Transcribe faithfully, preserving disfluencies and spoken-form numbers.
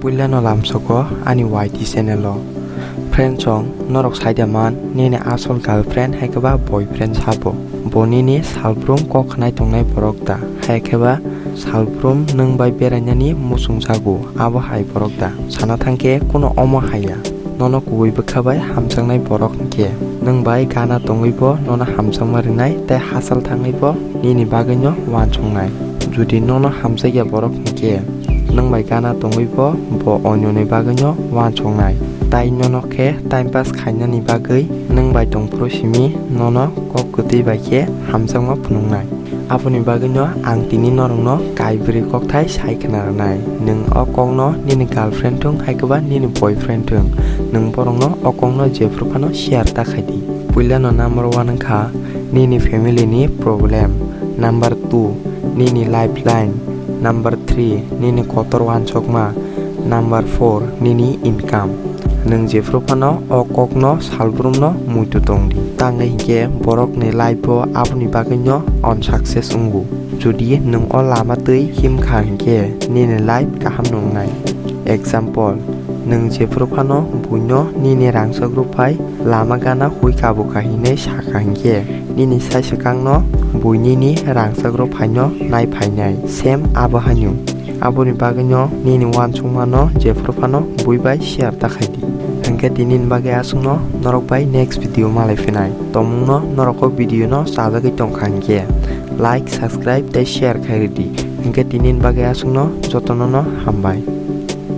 Puilano lamsogo ani Y T channel o. Friends song, norok saida man, nini asol girlfriend hai khe ba boyfriend sabo. Bo nini salbrum kok khnai tongnai borok da? Hai khe ba salbrum nwng bai berainani muchung jago, abo hai borok da? Sana thang khe kuno omo hai ya. Nono kubui bwkha bai hamjaknai borok hinkhe nwng bai gana tongwi bo nono hamjakma rwnai tei hachal thangwi bo nini bagwino uansuknai. Jodi nono hamjakya borok hinkhe nwng bai gana tongwi bo, bo ononi bagwino uansuknai. Tai nono khe time pass khainani bagwi nwng bai tongphuru simi nono kok kwtwi bai khe hamjakma phunuknai. Aboni bagwino ang tini norokno kaibrwi kokthai sai khna rwnai. Nwng o kokno nini girlfriend thung hai khe ba nini boyfriend thung, nwng borokno o kokno jephru phano share ta khai di. Puilano number one wngkha nini family ni problem, number two nini lifeline, number three nini kotor uansukma, number four nini income. Nwng jephru phano o kokno salbrumno muitu tong di. Tangwi hinkhe borokni life o aboni bagwino unsuccess wngo. Jodi nwng o lama twi himkha hinkhe nini life kaham wngnai. Example, nwng jephru phano buino nini rangchak rwphai lama gana hui kabukha hinwi sakha hinkhe nini sai swkangno bui nini rangchak rwphaino nai phainai. Same abo haino. Aboni bagwino nini uansukmano jephru phano bui bai share ta khai di. Hinkhe tinini bagwi aswkno norok bai next video malai phinai. Tongmungno norok o video no chajagwi tongkha hinkhe like, subscribe tei share khai rwdi. Hinkhe tinini bagwi aswkno jotono no hambai.